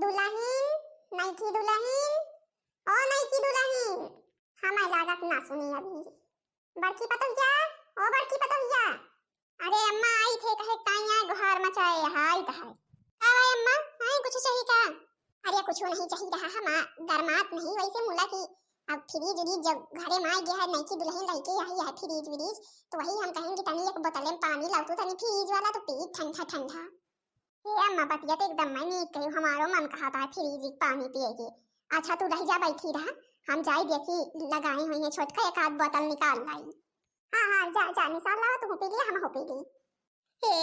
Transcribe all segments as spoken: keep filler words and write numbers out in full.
दुलहिन, नइकी दुलहिन, ओ नइकी दुलहिन, हमैं लागत ना सुनी अभी। बड़की पतोहिया, ओ बड़की पतोहिया। अरे अम्मा, आइत है कहे ताई, आए गुहार मचाए, यहाँ आइत है। का भाई अम्मा, आए कुछ चाही का? अरे कुछ नहीं चाही रहा, हम आ, गरमात नहीं वैसे मुला की। अब फ्रिज व्रिज जब घरे में आ गया है, नइकी दुलहिन लइके आई है फ्रिज व्रिज, तो वही हम कहेन कि तनी एक बोतल में पानी लाओ तू, तनी फ्रिज वाला तो पी ठंडा ठंडा। ए अम्मा, बतिया तो एकदम मैं नीक कही, हमारो मन कहत है फ्रिज के पानी पिए के। अच्छा तू रह जा, बैठी रहा, हम जाई देखी लगाए हुई है छोटका, एक आध बोतल निकाल लाई। हाँ हाँ, जा जा, निसार लावा, तू पी लिया, हम हो पी ली। हे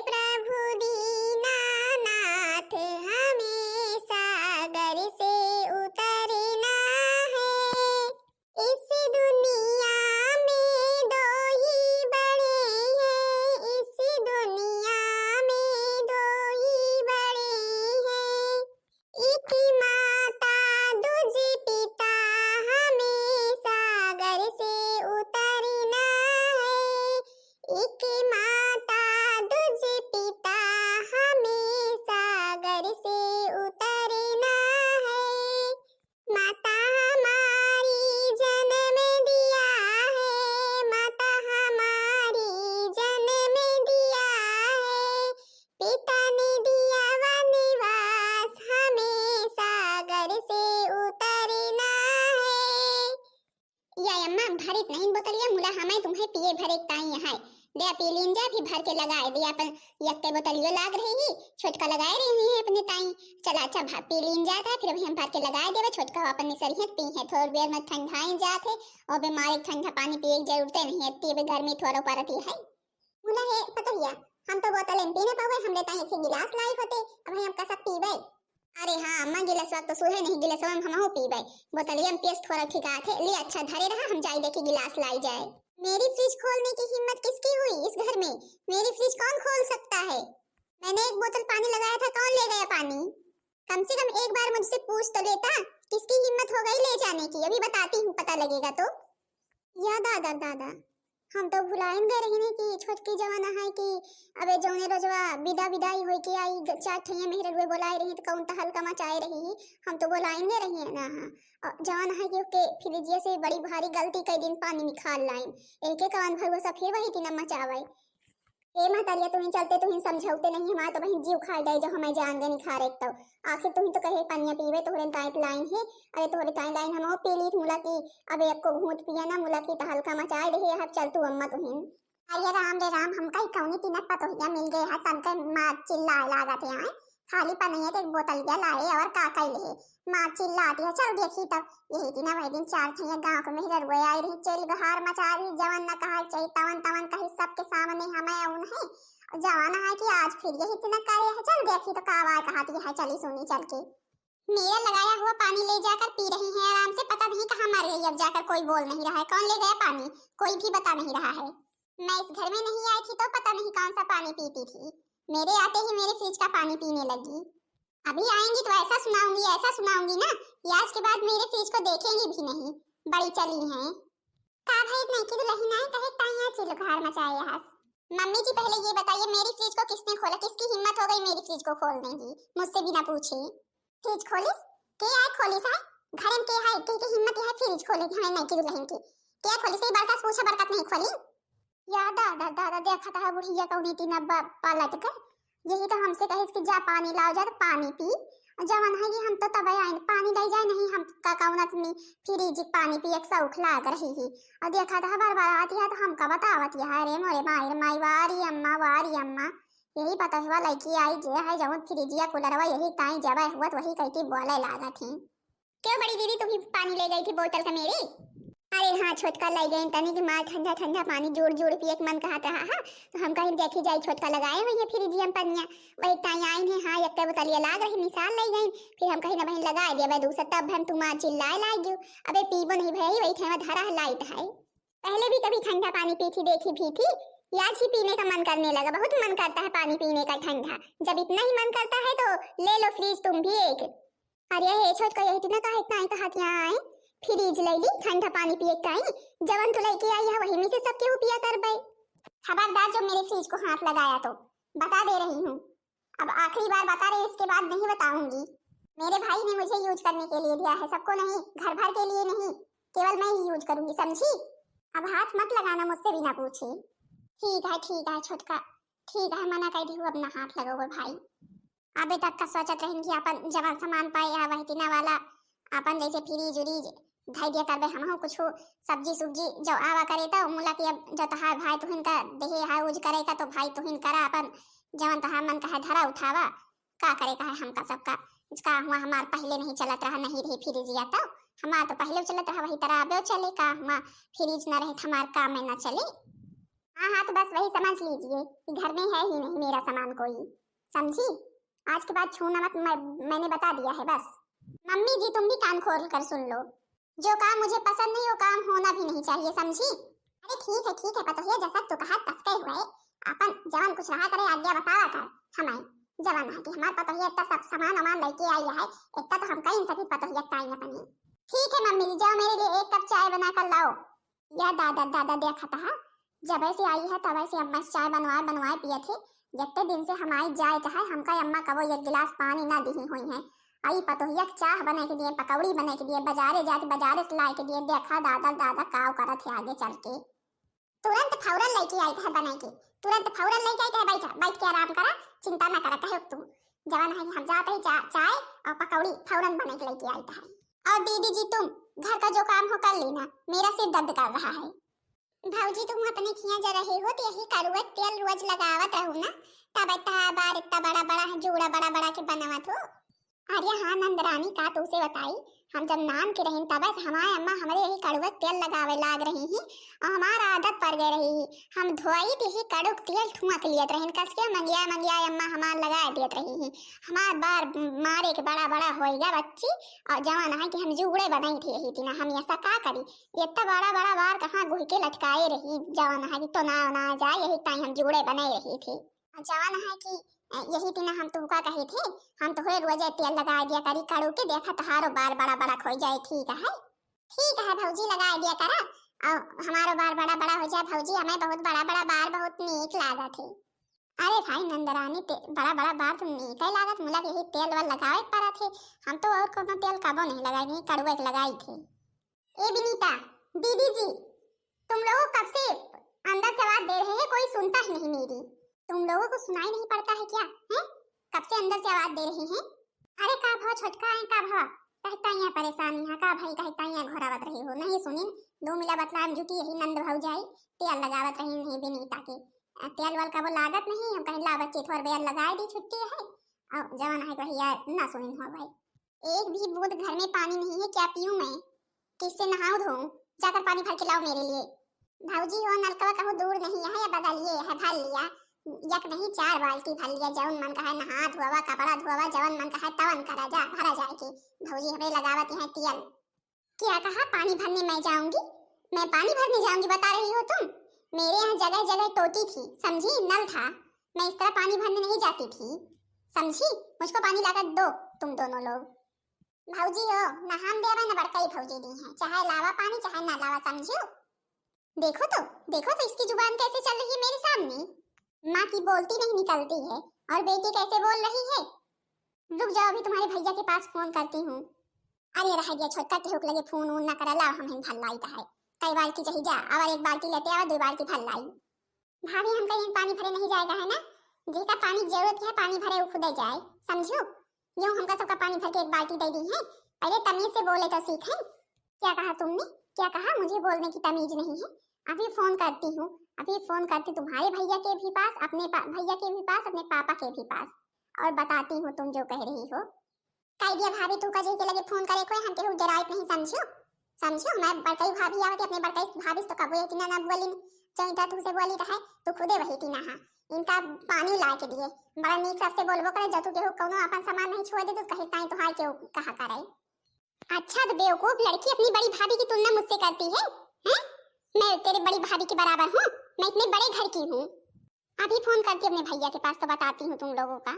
प्रभु दीनानाथ, हमें सागर से उतरना है। इस दुनिया में दो ही बड़े हैं, इस दुनिया में दो ही बड़े हैं। एक माता दूजे पिता, हमें सागर से उतरना है। एक माता दूजे पिता, हमें सागर से उतरना है। माता हमारी जन्म दिया है, माता हमारी जन्म दिया है, पिता ने दिया वनवास, हमें सागर से उतरना है। या अम्मा, भरित नहीं बोतलिया, मुला हमें तुम्हें पिए भरे ताई है। दे पी लीन जा, फिर भर के लगाए दे अपन। यक्के बोतलियो लाग रही ही, छोटका लगाए रही है अपने ताई। चला अच्छा भा-, पी लीन जात है, फिर अभी हम भर के लगाए देवे, छोटका अपन निसरी है, पी है, थोड़ बेर में ठंडाई जात है, और बीमारी ठंडा पानी पिए की जरूरत नहीं है, इतनी भी गर्मी थोड़ा पड़ती है। मुला हे पतोहिया, हम तो बोतल में पी न पावे, हमरे ताई एक गिलास लाई होते, अब हम कसा पीबे। अरे हाँ अम्मा, गिलासवा तो सुहे नहीं, गिलासवा में हमहू पीबे, बोतलिया में पियस थोड़ा ठिकात है। ले अच्छा धरे रहा, हम जाई देखी गिलास लाई जाए। मेरी फ्रिज खोलने की हिम्मत किसकी हुई इस घर में? मेरी फ्रिज कौन खोल सकता है? मैंने एक बोतल पानी लगाया था, कौन ले गया पानी? कम से कम एक बार मुझसे पूछ तो लेता, किसकी हिम्मत हो गई ले जाने की? अभी बताती हूँ, पता लगेगा तो। या दादा दादा, हम तो भुलाइन गए रही कि छोटकी जवान है कि अबे जौने रोजवा विदा विदाई होई के आई, ग-, चार ठैया मेहररुए बोलाए रही तो कौन तहलका मचाए रही, हम तो भुलाइन गए रही ना। हाँ, और जवान है कि ओके फ्रिजिया से बड़ी भारी गलती कई दिन पानी निकाल लाइन, एके कवन भरोसा फिर वही दिन मचावे। ए महतरिया, तुहीं चलते तुहीं समझौते नहीं, हमार तो बहिन जीव खाए जाए जो हमें जान देनी खा रहे तो। आखिर तुहीं तो कहे पनिया पीवे, तोहरे ताई लाइन है। अरे तोहरे ताई लाइन हम पी ली मुला की, अब एको घूंट पिया ना मुला की, तहलका मचाए रहे, अब चल तू अम्मा तुहीं। अरे राम रे राम, हमका ही कौनी तीनक पतोहिया मिल गए है, तनके मार चिल्लाए लागत है, आए। खाली पनिया के एक बोतलिया लाए और का कैले है, मार चिल्लाती है, चल देखी तब। यही दिन वही दिन चार ठैया गाँव के मेहररुए आई रही, चल गहार मचा रही, जवन न कहा चाहिए तवन तवन कही, सबके सामने हमें अउन है। जवन है कि आज फिर यही दिन करे है, चल देखी तो का बात कहती है, चली सुनी चल के। मेरा लगाया हुआ पानी ले जाकर पी रही हैं आराम से, पता नहीं कहाँ मर गई, अब जाकर कोई बोल नहीं रहा है, कौन ले गया पानी, कोई भी बता नहीं रहा है। मैं इस घर में नहीं आई थी तो पता नहीं कौन सा पानी पीती थी, मेरे आते ही मेरे फ्रिज का पानी पीने लगी। अभी आएंगी तो ऐसा सुनाऊंगी, ऐसा सुनाऊंगी ना कि आज के बाद मेरे फ्रिज को देखेंगी भी नहीं। बड़ी चली हैं। का भई, नइकी दुलहिन आए कहे ताई चिल्लुकार मचाए हस। मम्मी जी, पहले ये बताइए, मेरी फ्रिज को किसने खोला, किसकी हिम्मत हो गई मेरी फ्रिज को खोलने की, मुझसे बिना पूछे? फ्रिज खोलिस? के आए खोलिस है? घर में के है, के, के हिम्मत है फ्रिज खोले की हमें नइकी दुलहिन की? के खोलिस? ये बड़का से पूछा, बड़का नहीं खोली। या दादा, दादा, देखा था बुढ़िया कौनी तीन अब पलट के, यही तो हमसे कहिस कि जा पानी लाओ, जा तो पानी पी। जवन है कि हम तो तबे आइन, पानी दे जाए नहीं, हम का कौन आदमी फ्रिज पानी पिए के शौक लाग रही ही। और देखा था बार बार आती है तो हमका बतावत है, अरे मोरे माई रे माई, वारी अम्मा, वारी अम्मा। यही पता हुआ लड़की आई जे है जौन फ्रिजिया कूलरवा यही ताई जब हुआ तो वही कहती बोले लागत ही। क्यों बड़ी दीदी, तुम ही पानी ले गई थी बोतल का मेरी? अरे हाँ, छोटका ले गई तनी कि माँ ठंडा ठंडा पानी जोर जोर पिए के मन कहत रहा है, तो हम कहीं देखी जाई, छोटका लगाए हुई है फ्रिजिया में पनिया, वही ताई आई है, हाँ, एक बोतलिया लाग रही, निसार ले गई, फिर हम कहीं ना बहन लगाए देवे दूसरा, तब हम तुम्हार चिल्लाए लाग गयो, अबे पीबो नहीं भई, वही ठेवा धरा है, लाइट है। पहले भी कभी ठंडा पानी पी थी, देखी भी थी, आज ही पीने का मन करने लगा, बहुत मन करता है पानी पीने का ठंडा। जब इतना ही मन करता है तो ले लो फ्रिज तुम भी एक। अरे हे छोटका, यही इतना काहे ताई कहत यहाँ आए? फ्रिज ले ली, ठंडा पानी पिए ताई, जवन तू लेके आई है वही में से सब केहू पिया करबे। खबरदार जो मेरे फ्रिज को हाथ लगाया तो बता दे रही हूँ, अब आखिरी बार बता रही, इसके बाद नहीं बताऊंगी। मेरे भाई ने मुझे यूज करने के लिए दिया है, सबको नहीं, घर भर के लिए नहीं, केवल मैं ही यूज करूंगी, समझी? अब हाथ मत लगाना, मुझसे भी ना पूछी। ठीक है, ठीक है छोटका, ठीक है, मना कर दी हूँ, अब ना हाथ लगाओ भाई। अबे तक का सोचत रहन कि अपन जवन सामान पाए है वही तीना वाला, अपन जैसे फ्रिज उरिज धै दिया करबे, हमहू कुछ सब्जी सुब्जी जो आवा करे तो मुला कि अब जो तहार भाई तुहिन का देहे है यूज करे का, तो भाई तुहिन करा अपन जवन तहार मन का है धरा उठावा, का करे का है हमका सबका, का हुआ हमार पहले नहीं चलत रहा, नहीं रही फ्रिज या तो हमार तो पहले चलत रहा, वही तरह अबे चले का, हुआ फ्रिज ना रहे तो हमार काम में ना चले। हाँ हाँ, तो बस वही समझ लीजिए कि घर में है ही नहीं मेरा सामान कोई, समझी? आज के बाद छूना मत, मैं, मैंने बता दिया है बस। मम्मी जी तुम भी कान खोल कर सुन लो, जो काम मुझे पसंद नहीं वो काम होना भी नहीं चाहिए, समझी? अरे ठीक है ठीक है पतोहिया, जैसा तू कहा तसके हुए, अपन जवन कुछ रहा करे आज्ञा बतावा कर हमें। जवन है कि हमार पतोहिया इतना सब सामान वामान लेके आई है, इतना तो हम कहीं सभी पतोहिया ताई अपनी। ठीक है मम्मी जी, जाओ मेरे लिए एक कप चाय बना कर लाओ। या दादा दादा देखत हा, जब से आई है तब से अम्मा से चाय बनवाए बनवाए पियत है। जत्ते दिन से हम आई जाए चाहे हमका अम्मा कबो एक गिलास पानी ना दिही हुई है। आई पतोहिया के चाह बने के दिए, पकौड़ी बने के दिए, बाजारे जाके बाजारे से लाए के दिए। देखा दादा दादा काव करत है आगे चल के। तुरंत फौरन लेके आई है बने के, तुरंत फौरन लेके आई है। बैठा, बैठ के आराम करा, चिंता ना करा, कहे तू जवन है हम जाते ही चा, चाय और पकौड़ी फौरन बने के लेके आई है। और दीदी जी तुम घर का जो काम हो कर लेना, मेरा सिर दर्द कर रहा है। भौजी तुम अपने खिया जा रहे हो तो यही कड़ुआ तेल रोज लगावत रहू ना, तब इतना बार इतना बड़ा बड़ा है जूड़ा बड़ा बड़ा के बनावत हो। अरे हाँ नंदरानी, का तुमसे बताई, हम जब नान के रहिन तब से हमारे अम्मा हमरे यही कड़ुआ तेल लगावे लाग रही ही और हमार आदत पड़ गई रही ही। हम धोई तो यही कड़ुक तेल ठुआ के लियत रहिन, कस के मंगिया मंगिया अम्मा हमार लगा देत रही ही। हमार बार मारे के बड़ा बड़ा होइगा बच्ची, और जवान है कि हम जूड़े बनाई थे यही दिना। हम ऐसा का करी, इतना बड़ा बड़ा बार कहाँ गुह के लटकाए रही, जवन है कि तो ना ना जाए, यही ताई हम जूड़े बनाए रही थे। जवन है कि, अ, यही दिन हम तुमका कहे थे, हम तोहरे रोजे तेल लगा दिया करी कड़ू के, देखा तोहारो बार बड़ा बड़ा खोई जाए, ठीक है? ठीक है भौजी, लगा दिया करा, और हमारो बार बड़ा बड़ा हो जाए भौजी, हमें बहुत बड़ा बड़ा बार बहुत नीक लागत है। अरे भाई नंदरानी, ते-, बड़ा बड़ा बार तो नीक ही लागत, मुला यही तेल वाल लगावे के पड़ा थे, हम तो और कोनो तेल कबो नहीं लगाई, नहीं कड़ुआ के लगाई थे। ए विनीता, दीदी जी, तुम लोगों कब से अंदर से आवाज दे रहे हैं, कोई सुनता ही नहीं मेरी। तुम लोगों को सुनाई नहीं पड़ता है क्या? हैं? कब से अंदर से आवाज दे रहे हैं? अरे का भवा छोटका है, का भवा? कहता यहाँ परेशानी है, का भाई कहता यहाँ घोरावत रही हो, नहीं सुनिन, दो मिला बतलाम जुटी यही नंद भौजाई, तेल लगावत रही नहीं विनीता के। आ, तेल वाल का वो लागत नहीं, हम कहीं ला बच्चे थोड़ बेर लगाए दी छुट्टी है, और जवन है कहिया ना सुनिन हो भाई। एक भी बूंद घर में पानी नहीं है, क्या पीऊं मैं? किससे नहाऊं धोऊं? जाकर पानी भर के लाओ मेरे लिए। भौजी हो, नलकवा कहूँ दूर नहीं है, या बगलिए है, भर लिया। एक नहीं चार बाल्टी भर लिया, जौन मन का है नहा धोवा, कपड़ा धोवा, जौन मन का है तवन करा जा, भरा जाए के। भौजी हमें लगावत है तियल। क्या कहा, पानी भरने मैं जाऊंगी? मैं पानी भरने जाऊंगी बता रही हो तुम? मेरे यहाँ जगह जगह टोटी थी, समझी, नल था, मैं इस तरह पानी भरने नहीं जाती थी, समझी? मुझको पानी लाकर दो तुम दोनों लोग। भौजी हो, ना हम देवे ना बड़कई भौजी दी है, चाहे लावा पानी चाहे ना लावा, समझो। देखो तो, देखो तो इसकी जुबान कैसे चल रही है मेरे सामने। माँ की बोलती नहीं निकलती है और बेटी कैसे बोल रही है। रुक जाओ, अभी तुम्हारे भैया के पास फोन करती हूँ। अरे रह गया छोटका, केहू के लगे फोन वोन ना करा, लाओ हम हिन भर लाई है। कई बाल्टी चाही जा, और एक बाल्टी लेते आवा, दो बाल्टी भर लाई। भाभी, हमका यहाँ पानी भरे नहीं जाएगा है ना, जेका पानी की जरूरत है पानी भरे वो खुदे जाए, समझो। यूं हमका सबका पानी भर के एक बाल्टी दे दी है, पहले तमीज से बोले तो सीखें। क्या कहा तुमने, क्या कहा? मुझे बोलने की तमीज नहीं है। अभी फोन करती हूँ, अभी फोन करती तुम्हारे भैया के भी पास, अपने पा-, भैया के भी पास, अपने पापा के भी पास, और बताती हूँ तुम जो कह रही हो। कह दिया भाभी, तू कजई के लगे फोन करे कोई, हम केहू डराइत नहीं, समझियो, समझियो। मैं बड़कई भाभी आवत, अपने बड़कई भाभी से तो कबो ये टीना ना बोली, जो इनका तू से बोली तो है, तू खुदे वही टीना है। इनका पानी ला के दिए, बड़ा नीक सबसे बोलबो करे, जब तू केहू कौनो अपन सामान नहीं छुए दे, तो कहीं ताई तो हाय केहू कहा करे। अच्छा, तो बेवकूफ लड़की अपनी बड़ी भाभी की तुलना मुझसे करती है, हैं? मैं तेरे बड़ी भाभी के बराबर हूँ? मैं इतने बड़े घर की हूँ। अभी फोन करती अपने भैया के पास तो बताती हूँ तुम लोगों का।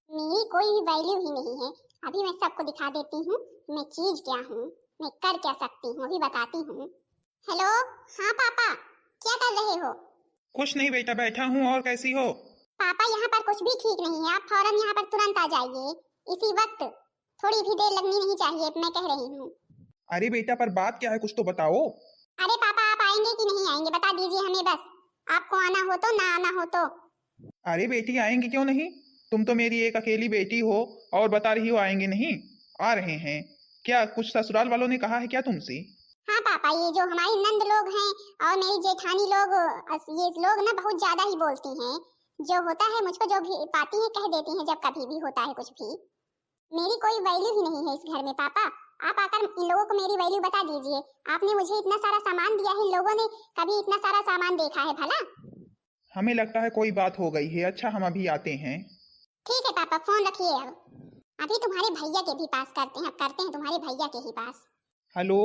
मेरी कोई भी वैल्यू ही नहीं है। अभी मैं सबको दिखा देती हूँ मैं चीज क्या हूँ, मैं कर क्या सकती हूँ, अभी बताती हूँ। हेलो, हाँ पापा, क्या कर रहे हो? कुछ नहीं बेटा, बैठा हूँ। और कैसी हो? पापा, यहाँ पर कुछ भी ठीक नहीं है, आप फौरन यहाँ पर तुरंत आ जाइए, इसी वक्त। थोड़ी भी देर लगनी नहीं चाहिए, मैं कह रही हूँ। अरे बेटा, पर बात क्या है, कुछ तो बताओ। अरे पापा, आप आएंगे कि नहीं आएंगे, बता दीजिए हमें बस। आपको आना हो तो, ना आना हो तो। अरे बेटी, आएंगे क्यों नहीं? तुम तो मेरी एक अकेली बेटी हो और बता रही हो आएंगे नहीं। आ रहे हैं। क्या कुछ ससुराल वालों ने कहा है क्या तुमसे? हाँ पापा, ये जो हमारी नंद लोग हैं और मेरी जेठानी लोग, अस-, ये लोग ना बहुत ज्यादा ही बोलती हैं। जो होता है मुझको जो भी पाती हैं कह देती हैं जब कभी भी होता है कुछ भी। मेरी कोई वैल्यू ही नहीं है इस घर में पापा। आप आकर इन लोगों को मेरी वैल्यू बता दीजिए। आपने मुझे इतना सारा सामान दिया है, इन लोगों ने कभी इतना सारा सामान देखा है भला? हमें लगता है कोई बात हो गई है। अच्छा, हम अभी आते हैं। ठीक है पापा, फोन रखिए अब। अभी तुम्हारे भैया के भी पास करते हैं, अब करते हैं तुम्हारे भैया के ही पास। हेलो,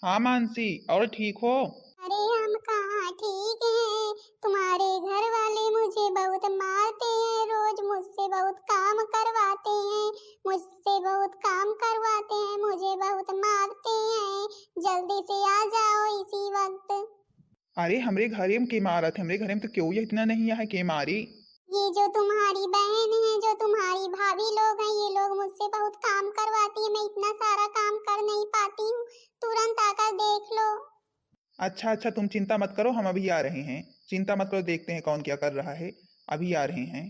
हाँ मानसी, और ठीक हो? अरे हम कहाँ ठीक हैं, तुम्हारे घर वाले मुझे बहुत मारते हैं, रोज मुझसे बहुत काम करवाते हैं, मुझसे बहुत काम करवाते हैं, मुझे बहुत मारते हैं, जल्दी से आ जाओ इसी वक्त। अरे हमरे घरे में के मारत है, हमरे घरे में तो क्यों ये इतना नहीं है के मारी। ये जो तुम्हारी बहन है, जो तुम्हारी भाभी लोग हैं, ये लोग मुझसे बहुत काम करवाती है, मैं इतना सारा काम कर नहीं पाती हूँ, तुरंत आकर देख लो। अच्छा अच्छा, तुम चिंता मत करो, हम अभी आ रहे हैं। चिंता मत करो, देखते हैं कौन क्या कर रहा है, अभी आ रहे हैं।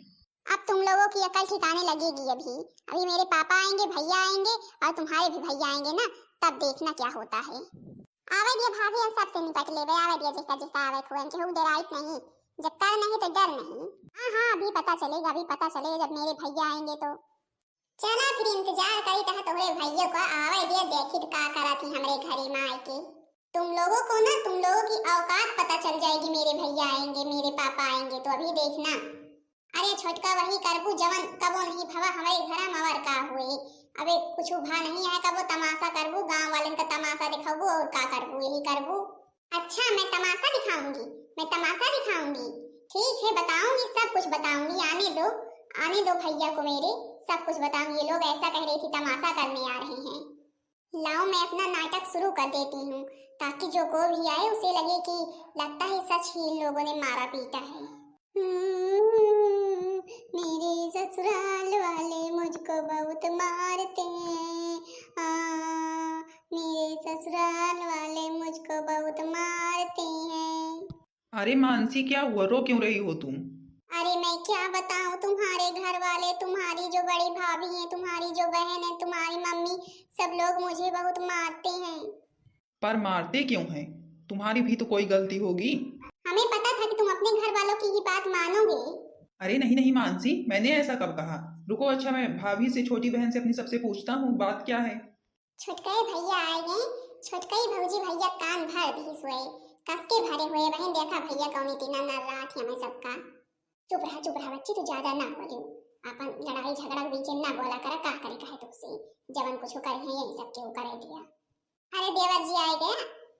अब तुम लोगों की अकल ठिकाने लगेगी। अभी अभी मेरे पापा आएंगे, भैया आएंगे और तुम्हारे भी भैया आएंगे ना, तब देखना क्या होता है। आवे दिया भाभी, हम सबसे निपट लेबे। आवे दिया, जेका जेका आवे खुएन के हूँ डराइत नहीं, जब कर नहीं तो डर नहीं। हाँ हाँ, अभी पता चलेगा, अभी पता चलेगा जब मेरे भैया आएंगे तो। चला फिर इंतजार करी तह तोहरे भैया का आवे दिया, देखी तो का करा थी हमरे घरे में आए के। तुम लोगों को ना, तुम लोगों की औकात पता चल जाएगी। मेरे भैया आएंगे, मेरे पापा आएंगे तो अभी देखना। अरे छोटका, वही करबू जवन कबो नहीं भवा हमारे घर में, और का हुए। अबे कुछ भा नहीं है, कबो तमाशा करबू, गांव वालन का तमाशा दिखाबू और का करबू, यही करबू। अच्छा, मैं तमाशा दिखाऊंगी, मैं तमाशा दिखाऊंगी। ठीक है, बताऊंगी, सब कुछ बताऊंगी। आने दो, आने दो भैया को मेरे, सब कुछ बताऊंगी। ये लोग ऐसा कह रहे थे तमाशा करने आ रहे हैं। लाओ, मैं अपना नाटक शुरू कर देती हूँ, ताकि जो कोई भी आए उसे लगे कि लगता है सच ही इन लोगों ने मारा पीटा है। हम्म, मेरे ससुराल वाले मुझको बहुत मारते हैं। आ, मेरे ससुराल वाले मुझको बहुत मारते हैं। अरे मानसी, क्या हुआ, रो क्यों रही हो तुम? अरे मैं क्या बताऊं, तुम्हारे घर वाले, तुम्हारी जो बड़ी भाभी हैं, तुम्हारी जो बहन है, तुम्हारी मम्मी, सब लोग मुझे बहुत मारते हैं। पर मारते क्यों हैं? तुम्हारी भी तो कोई गलती होगी। हमें पता था कि तुम अपने घर वालों की ही बात मानोगे। अरे नहीं नहीं मानसी, मैंने ऐसा कब कहा? रुको, अच्छा मैं भाभी से, छोटी बहन से, अपनी सबसे पूछता हूँ बात क्या है। छोटकई भैया आए गए, छोटकई भौजी भैया कान भर दी हुए, कस के भरे हुए। बहन देखा भैया कौनी टीना नर रहा थी हमें सबका। चुप रहा, चुप रहा बच्ची, तू ज्यादा ना बोलियो, अपन लड़ाई झगड़ा के बीच में ना बोला करा, का करे कहे तुमसे, जवन कुछ करे हैं यही सब के करे दिया। अरे देवर जी आए गया,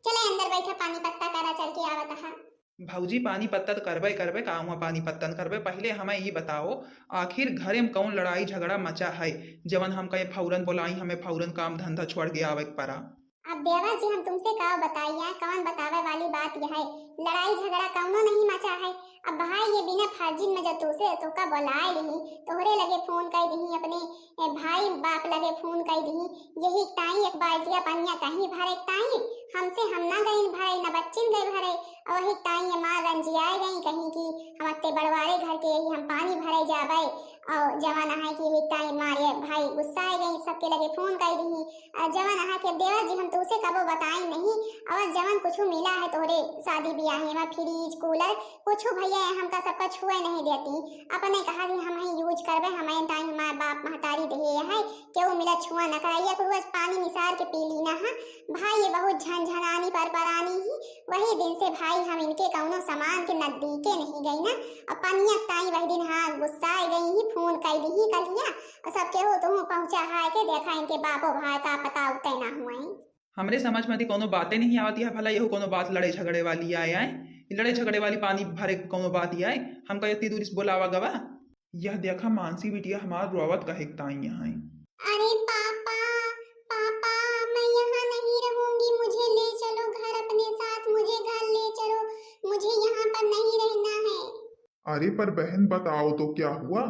चले अंदर बैठा, पानी पत्ता करा, चल के आवत हा। भौजी, पानी पत्ता तो करबे करबे, का हुआ पानी पत्ता न करबे, पहले हमें ये बताओ, आखिर घरे में कौन लड़ाई झगड़ा मचा है, जवन हम कहे फौरन बोलाई, हमें फौरन काम धंधा छोड़ के आवे के पड़ा? अब देवर जी, हम तुमसे का बताई, यहाँ कौन बतावे वाली बात यह है, लड़ाई झगड़ा कौनो नहीं मचा है। अब भाई, ये बिना फर्जिन में जब तुमसे तोका बोलाए लिही, तोहरे लगे फोन कर दिही, अपने ए, भाई बाप लगे फोन कर दिही, यही ताई एक बाल्टिया पनिया कहीं भरे ताई, हमसे हम ना गई भरे, ना बच्चिन गए भरे, और वही ताई ये मार रंजियाए गई कहीं कि हम अत्ते बड़वारे घर के, यही हम पानी भरे जाबे। और जवान है कि यही ताई मारे भाई गुस्साए गई, सबके लगे फोन कर दिही। और जवान है कि देवर जी, हम तुमसे कबो बताए नहीं, और जवन कुछ मिला है तोहरे शादी ब्याह में, फ्रिज, कूलर, कुछ भैया हमका सबका छुए नहीं देती, अपने कहा कि हम ही यूज करबे, हमें ताई हमारे बाप महतारी दे है, केहू मिला छुआ न कराइए, कुछ पानी निसार के पी ली ना है। भाई, ये बहुत झनझनानी पर परानी ही, वही दिन से भाई हम इनके कौनो सामान के नजदीके नहीं गई ना। और पनिया ताई वही दिन हाँ गुस्साए गई ही, फोन कर दी ही कलिया, और सब केहू तुहूँ पहुँचा है के देखा इनके बापो भाई का पता उते ना हुए। हमरे समझ में तो कौनो बातें नहीं आवत है, भला यहू कौनो बात लड़े झगड़े वाली आए, आए? ई लड़े झगड़े वाली पानी भरे के कौनो बात ही आए? हमका इतनी दूर से बोलावा गवा? यह देखा मानसी बिटिया हमार रोवत कहे के ताई यहाँ है। अरे पापा, पापा, मैं यहाँ नहीं रहूंगी, मुझे ले चलो घर अपने साथ, मुझे घर ले चलो, मुझे यहाँ पर नहीं रहना है। अरे पर बहन, बताओ तो क्या हुआ?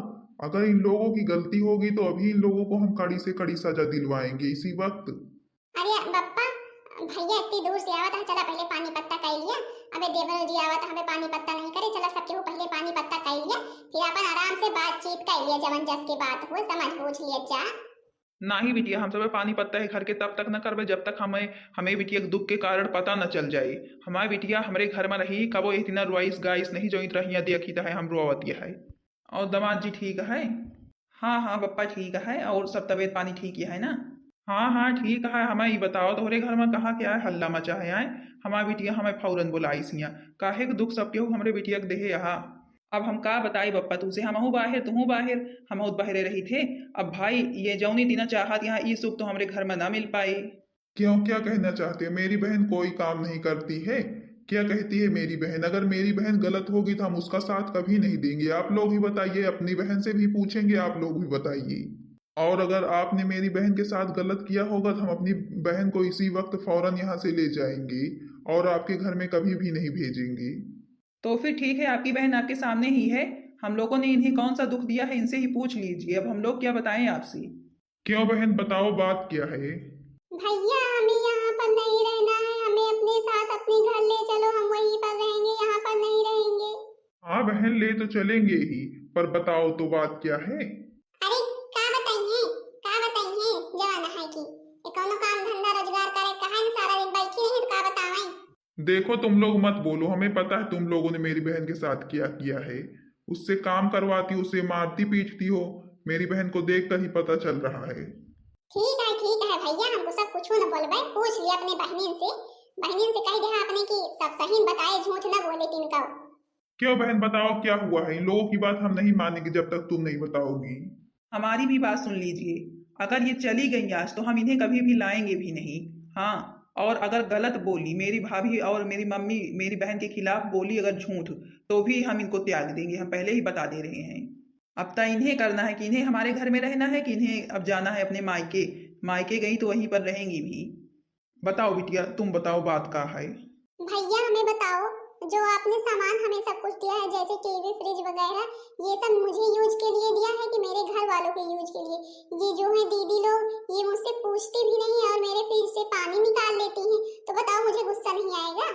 अगर इन लोगों की गलती होगी तो अभी इन लोगों को हम कड़ी से कड़ी सजा दिलवाएंगे इसी वक्त। अरे बप्पा, भैया इतनी दूर से आवत है, चला पहले पानी पत्ता कइ लिया। अबे देवरो जी आवत है, अबे पानी पत्ता नहीं करे, चला सब केहू पहले पानी पत्ता कइ लिया, फिर अपन आराम से बातचीत कइ लिया, जवन जस के बात हुए समझ बूझ लिया जा। नाही बिटिया, हम सब पानी पत्ता है घर के तब तक न करबे जब तक हमें, हमें बिटिया के दुख के कारण पता न चल जाए। हमारे बिटिया हमरे घर में रही, कबो इतना रोइस गाइस नहीं जो इतना हिया देखी है हम रोवत है। और दामाद जी ठीक है? हाँ, हाँ, बप्पा ठीक है। और सब तबीयत पानी ठीक ही है ना? हाँ, हाँ, ठीक है। हमें ई बताओ, तोहरे घर में कहाँ क्या है, हल्ला मचा है आए? हमार बिटिया हमें फौरन बुलाइस हियाँ। काहे के दुख सब केहू हमरे बिटिया के देहे यहाँ? अब हम का बताई बप्पा तुझसे, हमहू बाहर, तुहू बाहर, हमहू बहरे रही थे। अब भाई, ये जौनी दिना चाहत यहाँ ई सुख तो हमरे घर में ना मिल पाई। क्यों, क्या कहना चाहते हैं? मेरी बहन कोई काम नहीं करती है। क्या कहती है मेरी बहन? अगर मेरी बहन गलत होगी तो हम उसका साथ कभी नहीं देंगे। आप लोग ही बताइए, अपनी बहन से भी पूछेंगे, आप लोग भी बताइए। और अगर आपने मेरी बहन के साथ गलत किया होगा तो हम अपनी बहन को इसी वक्त फौरन यहाँ से ले जाएंगे और आपके घर में कभी भी नहीं भेजेंगे। तो फिर ठीक है, आपकी बहन आपके सामने ही है, हम लोगों ने इन्हें कौन सा दुख दिया है, इनसे ही पूछ लीजिए। अब हम लोग क्या बताएं आपसे? क्यों बहन, बताओ बात क्या है? भैया, हमें यहाँ पर नहीं रहना है, हमें अपने साथ अपने घर ले चलो, हम वहीं पर रहेंगे, यहाँ पर नहीं रहेंगे। हाँ बहन, ले तो चलेंगे ही, पर बताओ तो बात क्या है? अरे का बताइए, का बताइए, जवान है कि ये कौनो काम धंधा रोजगार करे, कहाँ न सारा दिन बैठी रही तो का बतावें? देखो तुम लोग मत बोलो, हमें पता है तुम लोगों ने मेरी बहन के साथ क्या किया है। उससे काम करवाती, उसे मारती पीटती हो, मेरी बहन को देखकर ही पता चल रहा है। ठीक है, ठीक है भैया, हमको सब कुछ न बोलबे, पूछ लिया अपने बहनिन से, बहनिन से कह दिया अपने कि सब सही बताए, झूठ न बोले तिनका। क्यों बहन, बताओ क्या हुआ है? इन लोगों की बात हम नहीं मानेंगे जब तक तुम नहीं बताओगी। हमारी भी बात सुन लीजिए, अगर ये चली गई आज तो हम इन्हें कभी भी लाएंगे भी नहीं। हाँ, और अगर गलत बोली मेरी भाभी और मेरी मम्मी मेरी बहन के खिलाफ बोली अगर झूठ, तो भी हम इनको त्याग देंगे, हम पहले ही बता दे रहे हैं। अब तो इन्हें करना है कि इन्हें हमारे घर में रहना है कि इन्हें अब जाना है अपने मायके। मायके गई तो वहीं पर रहेंगी भी। बताओ बिटिया, तुम बताओ बात का है? भैया हमें बताओ, जो आपने सामान हमें सब कुछ दिया है जैसे टीवी फ्रिज वगैरह, ये सब मुझे यूज के लिए दिया है कि मेरे घर वालों के यूज के लिए? ये जो है दीदी लोग, ये मुझसे पूछती भी नहीं और मेरे फ्रिज से पानी निकाल लेती हैं, तो बताओ मुझे गुस्सा नहीं आएगा?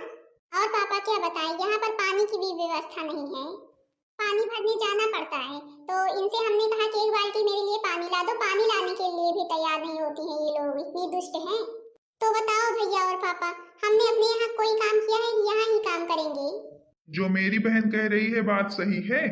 और पापा क्या बताएं, यहाँ पर पानी की भी व्यवस्था नहीं है, पानी भरने जाना पड़ता है। तो इनसे हमने कहा कि एक बाल्टी मेरे लिए पानी ला दो, पानी लाने के लिए भी तैयार नहीं होती हैं ये लोग, इतनी दुष्ट हैं। तो बताओ भैया और पापा, हमने अपने यहाँ कोई काम किया है कि यहाँ ही काम करेंगे? जो मेरी बहन कह रही है बात सही है।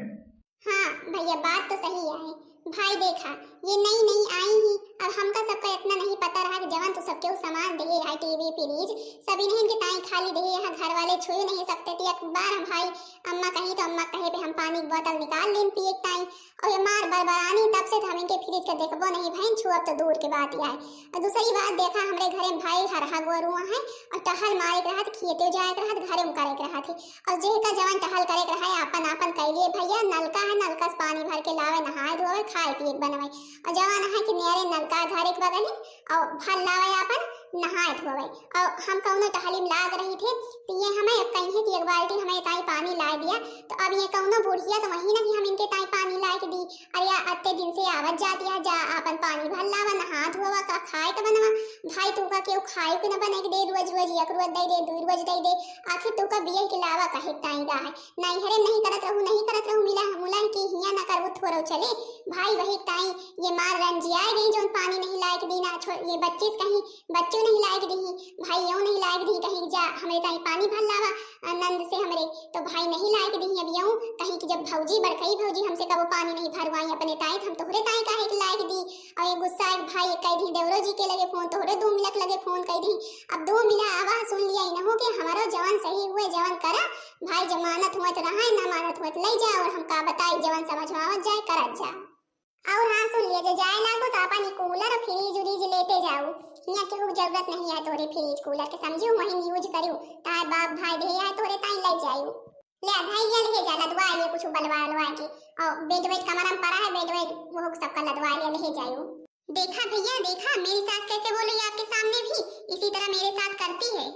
हाँ भैया, बात तो सही है। भाई देखा, ये नई नई आई ही, अब हमका सबका इतना नहीं पता रहा कि जवन तो सबके उ सामान देहे है, टीवी फ्रिज, सब इन्हें इनके ताई खाली देहे, यहाँ घर वाले छुए नहीं सकते थे। एक बार हम भाई अम्मा कही तो अम्मा कहे पे हम पानी की बोतल निकाल लेन पिए के ताई, और ये मार बरबरानी, तब से तो हम इनके फ्रिज के देखबो नहीं भैन, छुअब तो दूर के बात ही आए। और दूसरी बात देखा, हमरे घरे में भाई हरहा गोरू है और टहल मारे के रहत, खेते जाए के रहत, घरे में करे के रहत है। और जेह का जवन टहल करे के रहा है, आपन आपन कइ लिए भैया, नलका है, नलका से पानी भर के लावे, नहाए धोवे, खाए पिए के बनवे। और जवन है कि नियरे नलका घरे के बगल ही, और भर लावे आपन नहाए धोवे। और हम कौनो टहली में लाग रही थे, तो ये हमें कही है कि एक बाल्टी हमें ताई पानी लाए दिया। तो अब ये कौनो बुढ़िया तो वही ना कि हम इनके ताई पानी लाए के दी। अरे या अत्ते दिन से आवत जाती है, जा आपन पानी भर लावा, नहा धोवा, का खाए के बनवा। भाई तू का केहू खाए के न बने के दे, रोज रोज एक रोज दे दे, दू रोज दे दे। आखिर तू का बिया के लावा काहे ताई गा है? नहीं हरे नहीं करत रहू, नहीं करत रहू, मिला मुला के हिया ना करबू थोरो चले। भाई वही ताई ये मार रंजिया गई, जोन पानी नहीं लाए के दीना, छो-, ये बच्चे से कहीं बच्चों नहीं लाए के दी, भाई यो नहीं लाए के दी, कहीं जा हमरे ताई पानी भर लावा। आनंद से हमरे तो भाई नहीं लाए के दी। अब यूं कहीं कि जब भौजी, बड़कई भौजी हमसे कबो पानी नहीं भरवाई अपने ताई, तो हम तोहरे ताई काहे के लाए के दी? और ये गुस्सा एक भाई कह दी देवरो जी के लगे फोन, तोहरे दो मिला के लगे फोन कह दी। अब दो मिला आवा सुन लिया इनहू के, हमारो जवान सही हुए, जवान करा भाई, जब मानत हुए तो रहा, ना मानत हुए तो ले जा। और हम का बताई, जवान समझ में आवत जाए, करत जा। और हाँ सुन लिया, जे जाए लागो तो अपन ई कूलर और फ्रिज उरिज लेते जाऊ। हियाँ केहू के जरूरत नहीं है तोरे फ्रिज कूलर के, समझू? वहीं यूज करू, तार बाप भाई दे आए तोरे ताई ले जाऊ। ले आ भाई, ये ले जा, लदवा लिए कुछ बलवा लवा के। और बेड वेड कमरा में पड़ा है, बेड वेड वो सबका लदवा लिया, ले जाऊ। देखा भैया, देखा मेरी सास कैसे बोली आपके सामने भी, इसी तरह मेरे साथ करती है।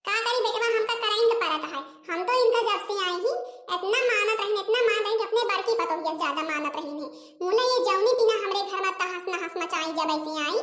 का करी बेटवा, हमका कराइन के परत है। हम तो इनका जब से आई ही, इतना मानत रहिन, इतना मानत रहिन कि अपने बड़की पतोहिया से ज्यादा मानत रहिन है। मुला ये जौनी दिना हमरे घर में तहस नहस मचाई, जब ऐसे आई,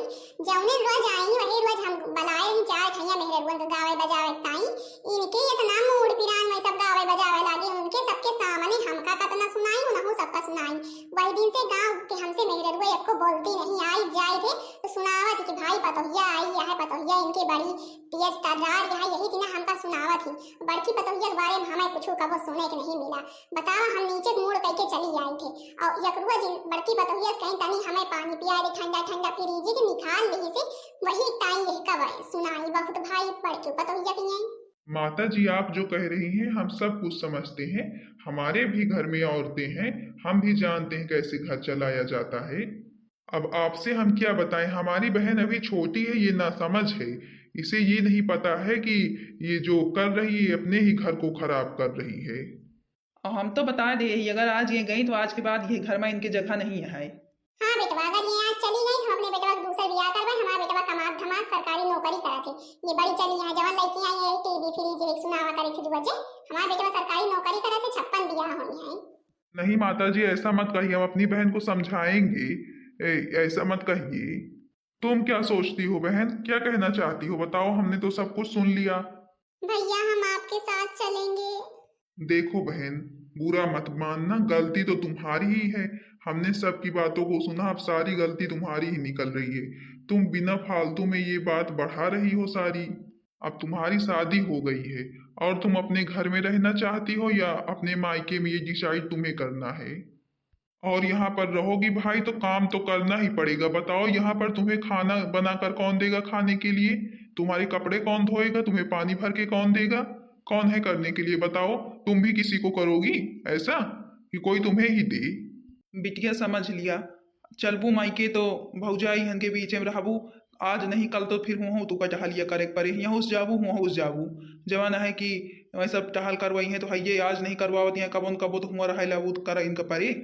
जौने रोज आई, वही रोज हम बलाए रही चार ठैया मेहररुअन के गावे बजावे ताई। इनके इतना मूड पिरान में सब गावे बजावे लागे, उनके सबके सामने हमका कतना सुनाई, उनहु सबका सुनाई। वही दिन से गाँव के हमसे मेहररुआ एको बोलती नहीं, आई जाए थे तो सुनावत कि भाई पतोहिया आई है, पतोहिया इनके बड़ी तेज तर्रार यहाँ, यही दिना हमका सुनावत ही। बड़की पतोहिया के बारे में हमें कुछ कबो सुने के नहीं मिला। बतावा, हम नीचे के मूड़ कइके चली आई थे और यकरुआ जी बड़की पतोहिया से कहीं तनी हमें पानी पिया दे, ठंडा ठंडा फ्रिज के निकाल ली से, वही ताई यही कब सुनाई बहुत भाई बड़की पतोहिया के आई। माता जी, आप जो कह रही हैं, हम सब कुछ समझते हैं। हमारे भी घर में औरतें हैं, हम भी जानते हैं कैसे घर चलाया जाता है। अब आपसे हम क्या बताएं, हमारी बहन अभी छोटी है, ये नासमझ है, इसे ये नहीं पता है कि ये जो कर रही है, अपने ही घर को खराब कर रही है। हम तो बता दे ही, अगर आज ये गई तो आज के बाद ये घर में इनके जगह नहीं है। हाँ बेटवा, अगर ये आज चली गई, हम अपने बेटवा के दूसर बियाह करबे। हमारा बेटवा कमात धमात सरकारी नौकरी करत है, ये बड़ी चली है, जवन लड़की आई है टीवी फ्रिज एक सुनावा करे थे रोजे। हमारा बेटवा सरकारी नौकरी करत है, छप्पन बियाह होनी है। नहीं माता जी, ऐसा मत कहिए, हम अपनी बहन को समझाएंगे। ए, ऐसा मत कहिए। तुम क्या सोचती हो बहन, क्या कहना चाहती हो, बताओ, हमने तो सब कुछ सुन लिया। भैया, हम आपके साथ चलेंगे। देखो बहन, बुरा मत मानना, गलती तो तुम्हारी ही है। हमने सबकी बातों को सुना, अब सारी गलती तुम्हारी ही निकल रही है। तुम बिना फालतू में ये बात बढ़ा रही हो सारी। अब तुम्हारी शादी हो गई है और तुम अपने घर में रहना चाहती हो या अपने मायके में, ये डिसाइड तुम्हें करना है। और यहाँ पर रहोगी भाई, तो काम तो करना ही पड़ेगा। बताओ, यहाँ पर तुम्हें खाना बनाकर कौन देगा खाने के लिए? तुम्हारे कपड़े कौन धोएगा? तुम्हें पानी भर के कौन देगा? कौन है करने के लिए? बताओ, तुम भी किसी को करोगी ऐसा कि कोई तुम्हें ही दे? बिटिया, समझ लिया, चलबू मायके तो भौजाई हन के बीचे में रहबू। आज नहीं कल तो फिर हुआ तू का टहलिया करे के परे, यहाँ उस जाबू, हुआ उस जाबू। जवान है कि वह सब टहल करवाई है तो हइये, आज नहीं करवावत यहाँ, कबो न कबो तो हुआ रहे लाबू तो करे इनका परे।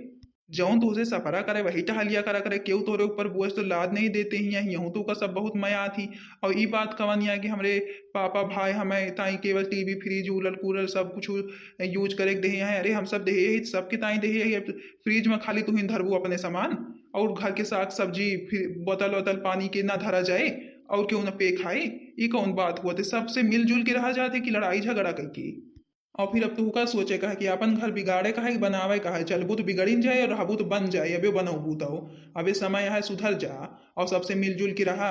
जौन तुझे सफरा करे वही टहलिया करा करे, केहू तोरे ऊपर बोझ तो लाद नहीं देते ही हैं, यहू तो का सब बहुत मया थी। और ई बात कवन या कि हमरे पापा भाई हमें ताई केवल टीवी फ्रिज कूलर कूलर सब कुछ यूज करे के देहे हैं। अरे हम सब देहे ही, सबके ताई देहे ही। अब फ्रिज में खाली तुहिन धरबू अपने सामान और घर के साग सब्जी फिर बोतल वोतल पानी के ना धरा जाए और केहू ना पे खाए, ई कौन बात हुआ? ते सबसे मिलजुल के रहा जाते कि लड़ाई झगड़ा करके? और फिर अब तू का सोचे का है कि अपन घर बिगाड़े का है कि बनावे का है? चलबू तो बिगड़िन जाए और रहबू तो बन जाए। अबे बनौबू तो अबे समय है, सुधर जा और सबसे मिलजुल के रहा।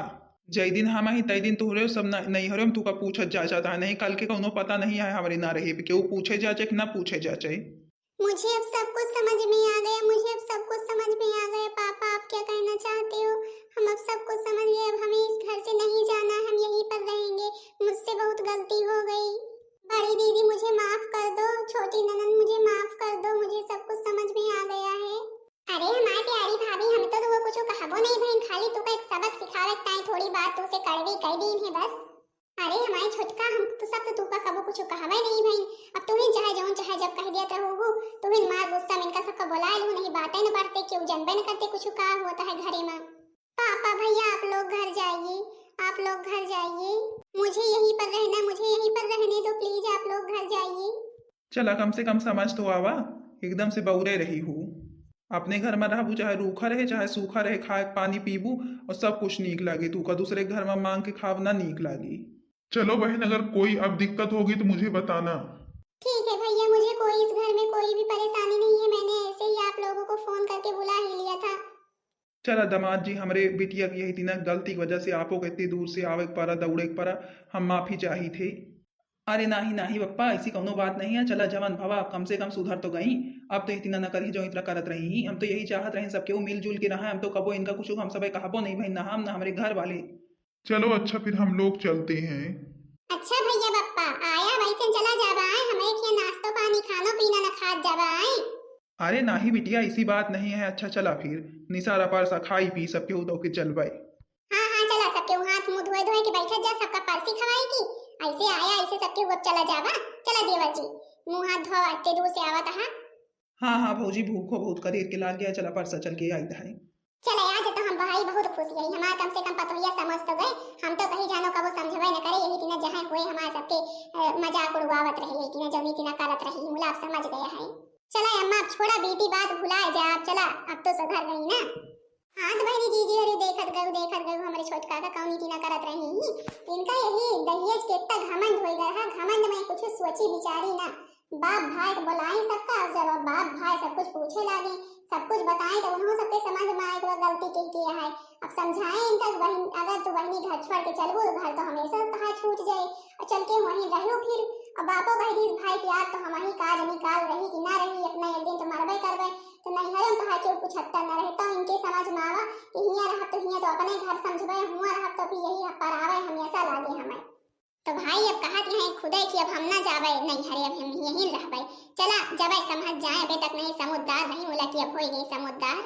जय दिन हम ही तय दिन तोहरे सब न-, नहीं हरे हम तू का पूछत जा चाहता है, नहीं कल के कौनो पता नहीं है हमारे ना रहे पे केहू पूछे जाचे कि ना पूछे जाचे। मुझे अब सब कुछ समझ में आ गया, मुझे अब सब कुछ समझ में आ गया। पापा, आप क्या कहना चाहते हो? हम अब सब कुछ समझ गए, अब हमें इस घर से नहीं जाना है, हम यहीं पर रहेंगे। मुझसे बहुत गलती हो गई। बड़ी दीदी, मुझे माफ कर दो। छोटी ननद, मुझे माफ कर दो, मुझे सब कुछ समझ में आ गया है। अरे हमारी प्यारी भाभी, हम तो तुमको कुछ कहबो नहीं भइन, खाली तुका एक सबक सिखावे ताई थोड़ी बात तुसे कड़वी कह दीन है बस। अरे हमारे छोटका, हम तो सब तो तुका कबो कुछ कहबे नहीं भइन। अब तुहिन चाहे जौन चाहे जब कह दिया रहू, तुहिन मार गुस्सा में इनका सबका बुला लू, नहीं बातें न बढ़ते, क्यों जनबे न करते कुछ का होता है घरे में। पापा, भैया, आप लोग घर जाइए, आप लोग घर जाइए। मुझे यहीं पर रहना, मुझे यहीं पर रहने दो, प्लीज, आप लोग घर जाइए। चला, कम से कम समझ तो आवा, एकदम से बौरे रही हूँ। अपने घर में रहबू, चाहे रूखा रहे, चाहे सूखा रहे, खाए पानी पीबू और सब कुछ नीक लागे। तू का दूसरे घर में मांग के खाब ना नीक लागी। चलो बहन, अगर कोई अब दिक्कत होगी तो मुझे बताना। ठीक है भैया, मुझे कोई इस घर में कोई भी परेशानी नहीं है, मैंने ऐसे ही आप लोगों को फोन करके बुला ही लिया था। चला दामाद जी, हमरे बिटिया की यही तीना गलती की वजह से आपो के इतनी दूर से आवे के पड़ा, दौड़े के पड़ा, हम माफी चाही थे। अरे नाही, नाही बप्पा, ऐसी कौनो बात नहीं है। चला जवन भवा, अब कम से कम सुधर तो गई। अब तो इतना न करी जो इतना करत रही ही। हम तो यही चाहत रहे सबके वो मिलजुल के रहा। हम तो कबो इनका कुछ हम सबे कहबो नहीं भाई, ना हम ना हमरे घर वाले। चलो अच्छा, फिर हम लोग चलते हैं। अच्छा भैया बप्पा, आया वैसे चला जाबा आए, हमें के नाश्तो पानी खानो पीना न खात जाबा आए। अरे नाही बिटिया, ऐसी बात नहीं है। अच्छा चला फिर, निसारा पारसा खाई पी सबके उदो के चलबे। हाँ हाँ चला, सबके हाथ मुंह धोए धोए के बैठत जा, सबका परसी खवाई की। ऐसे आया ऐसे सबके अब चला जाबा। चला देवर जी, मुंह हाथ धोवा, इतने दूर से आवत हा। हाँ हाँ भौजी, भूखो बहुत करेर के लाग गया, चला परसा चल के आई है। चले आज तो हम भाई बहुत खुश गई, हमार कम से कम पतोहिया समझ तो गए। हम तो कहीं जानो कबो समझबे न करे, यही तीना जहाँ वही हमार सबके, अ, मजाक उड़वावत रही है कि ना जौनी तिना करत रही, मुला आप समझ गया है। चला अम्मा, अब छोड़ा बीती बात, भुलाए जा, अब चला, अब तो सुधर गई ना। हाँ तो बहिनी, जीजी हरी देखत गयू, देखत गयू हमरे छोटका का कौनी तिना करत रही। इनका यही दहेज के इतना घमंड होई गया है, घमंड में कुछ सोची विचारी ना। बाप भाई के बोलाई सबका, और जब अब बाप भाई सब कुछ पूछे लागे, सब कुछ बताए, तो उन्हों सबके समझ में आए कि वह गलती के किया है। अब समझाए इनका कि बहिन, अगर तू बहिनी घर छोड़ के चलबू तो घर तो हमेशा तहार छूट जाए, और चल के वहीं रहू फिर। और बापो कह दी, भाई प्यार तो हम ही काज निकाल रही कि ना रही, एक ना एक दिन तो मरबे करबे, तो नैहरे में तहार केहू पूछत्ता न रहे। तो इनके समझ में आवा कि हियाँ रहब तो हियाँ तो अपने घर समझबे, हुआँ रहब तो फिर यही परावे हमेशा लागे हमें। तो भाई अब कहत हैं खुदे कि अब हम ना जाबे नैहरे, अब हम यहीं रहबे। चला जबे समझ जाए, अबे तक नहीं समुझदार नहीं, बोला कि अब होई गई समुझदार।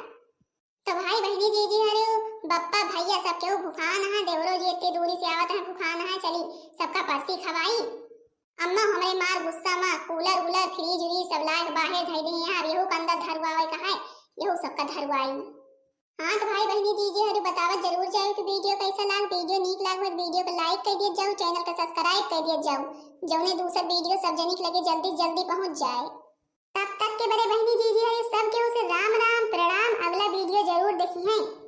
तो भाई बहिनी जीजी हरे, बप्पा भैया सब केहू भुखान है, देवरो जी इतनी दूरी से आवत है भुखान है, चली सबका परसी खवाई। अम्मा हमरे मार गुस्सा मा कूलर वूलर फ्रिज व्रिज सब लाए बाहर धई दी हैं, अब यहू के अंदर धरुआवे का है, यहू सबका धरुआई। हाँ तो भाई बहिनी जीजी हरे बतावत जरूर जाओ कि वीडियो कैसा लाग, वीडियो नीक लाग हो तो वीडियो को लाइक कर दिया जाओ, चैनल का सब्सक्राइब कर दिया जाओ, जौने दूसर वीडियो सब जनिक लगे जल्दी जल्दी पहुँच जाए। तब तक के बड़े बहिनी जीजी हरे सब केहू से राम राम प्रणाम, अगला वीडियो जरूर देखी हैं।